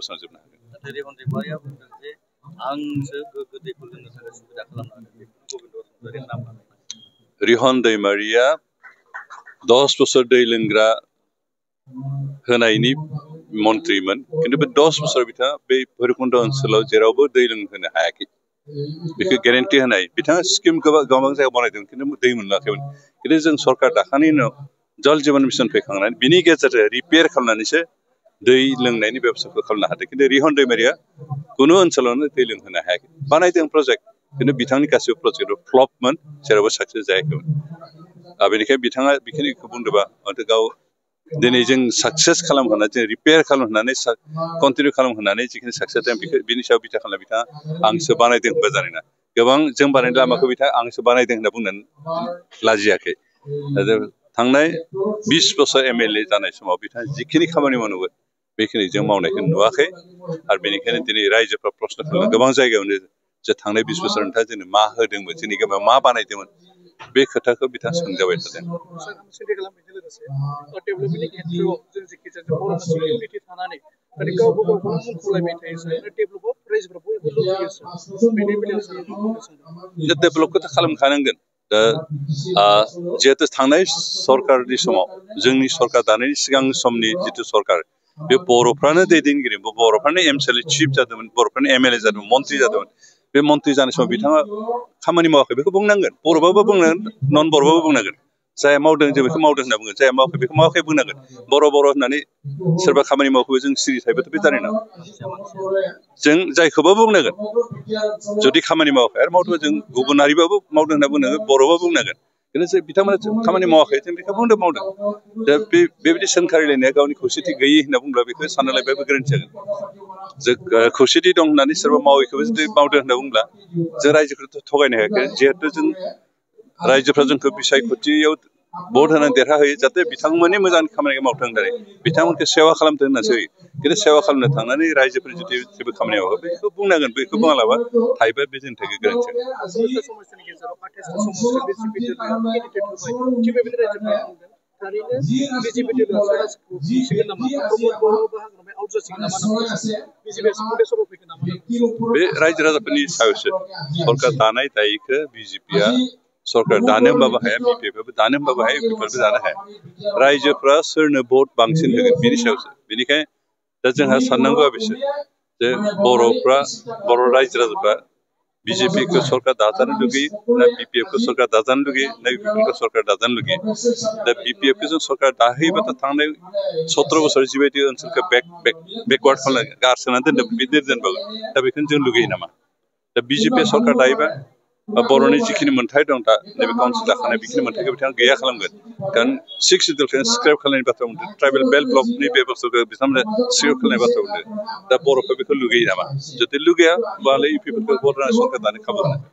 बोस्रांजोबनो हागोन। रिहन दैमारिया बुंदों जे आंसो गोग्गो दैखौ लोंनो थाखाय सुबिदा खालामनो हागोन बेखौ गबिन्द बसुमतारिनि नाम लानानै। रिहन दैमारिया 10 बोसोर दै लोंग्रा होनायनि मन्त्रिमोन खिन्थु बे 10 बोसोर बिथाङा बे भैरबकुन्द ओनसोलाव जेरावबो दै लोंहोनो हायाखै बेखौ ग्यारेन्टि होनाय बिथाङा स्किम गोबां जायगायाव बानायदों खिन्थु दै मोनलाखैमोन खिन्थु जों सरकार दाखानायनि उनाव जल जीवन मिशन फैखांनानै बिनि गेजेरजों रिपेयार खालामनानैसो दै लोंनायनि बेबस्थाखौ खालामनो हादों खिन्थु रिहन दैमारिया कुनु ओनसोलावनो दै लोंहोनो हायाखै बानायदों प्रजेक्ट खिन्थु बिथांनि गासिबो प्रजेक्टआव फ्लपमोन जेरावबो साक्सेस जायाखैमोन बेनिखायनो बिथाङा बेखिनिखौ बुंदोंबा हयथ' गाव दिनै जों साक्सेस खालामहोनानै जों रिपेयार खालामहोनानै कन्टिनिउ खालामहोनानै जिखिनि साक्सेस जादों बिनि सायाव बिथा खालामना बिथाङा आंसो बानायदों होनबा जानाय नङा गोबां जों बानायनाय लामाखौ बिथाङा आंसो बानायदों होनना बुंनानै लाजियाखै थांनाय 20 बोसोर MLA जानाय समाव बिथाङा जिखिनि खामानि मावनांगौ बेखिनि जों मावनायखौ नुवाखै आरो बेनिखायनो दिनै रायजोफ्रा प्रश्न खालामो गोबां जायगायावनो जे थांनाय 20 बोसोर नोंथाङा जोंनो मा होदोंमोन जोंनि गामियाव मा बानायदोंमोन बे खोथाखौ बिथाङा सोंजाबाय थादों। डेभेलपखौथ' खालामखानांगोन दा जिहेतु थांनाय सरकारनि समाव जोंनि सरकार दानायनि सिगां समनि जिथु सरकार बे बर'फ्रानो दैदेनगिरि बर'फ्रानो MCLA चिफ जादोंमोन बर'फ्रानो MLA जादोंमोन मन्त्रि जादोंमोन बे मन्त्रि जानाय समाव बिथाङा खामानि मावाखै बेखौ बुंनांगोन बर'बाबो बुंनांगोन नन बर'बाबो बुंनांगोन जाया मावदों जों बेखौ मावदों होनना बुङो जाया मावाखै बेखौ मावाखै बुंनांगोन बर' होननानै सोरबा खामानि मावखौबो जों सिरि थायोबाथ' बे जानाय नङा जों जायखौबो बुंनांगोन जुदि खामानि मावाखै आरो मावदों जों गुबुन हारिबाबो मावदों होनना बुंनांगोन बर'बाबो बुंनांगोन खिन्थु बिथांमोना खामानि मावाखै जों बेखौ बुंदों मावदों दा बेबायदि सोंखारिलायनाया गावनि खौसेथि गैयि होनना बुंब्ला बेखौ सानना लायबाबो गोरोन्थि जागोन जों खौसेथि दं होननानै सोरबा मावैखौबो जुदि मावदों होनना बुंब्ला जों रायजोखौथ' थगायनो हायाखै जिहेथु जों रायजोफ्रा जोंखौ बिसायख'थियाव भट होनानै देरहाहोयो जाहाथे बिथांमोननि मोजां खामानिखौ मावथों होननानै बिथांमोनखौ सेवा खालामथों होननासो होयो खिन्थु सेवा खालामनो थांनानै रायजोफोर जुदि जेबो खामानि मावो बेखौ बुंनांगोन बेखौ बुङालाबा थायोबा बे जोंनि थाखाय गोरोन्थि बे रायजो राजाफोरनि सायावसो सरकार दानाय दायिखौ BJPआ सरकार दानो होनबाबो हाया BPFआबो दानो होनबाबो हाया UPFआबो दानो हाया रायजोफ्रा सोरनो भट बांसिन होगोन बेनि सायावसो बेनिखायनो दा जोंहा साननांगौआ बिसोर जे बर' रायजो राजाफ्रा BJPखौ सरकार दाजानो लुगैयो ना BPFखौ सरकार दाजानो लुगैयो ना UPFखौ सरकार दाजानो लुगैयो दा BPFखौ जों सरकार दाहोयोबाथ' थांनाय 17 बोसोर जिबायदि ओनसोलखौ बेकवार्ड खालामनो गारसोनानै दोनदों बिदि दोनबाबो दा बेखौनो जों लुगैयो नामा दा BJPआ सरकार दायोबा बर'नि जिखिनि मोन्थाय दं दा नैबे काउन्सिल दाखानाय बेखिनि मोन्थायखौ बिथाङा गैया खालामगोन कारण 6 सिडुलखौ स्क्रेप खालामनायनि बाथ्रा बुंदों ट्राइबेल बेल्ट ब्लकनि बेबस्थाखौ बिथांमोना स्क्रेप खालामनायनि बाथ्रा बुंदों दा बर'फ्रा बेखौ लुगैयो नामा जुदि लुगैया होमबालाय UPफोरखौ भट होनानै सरकार दानो खाबु होनांगोन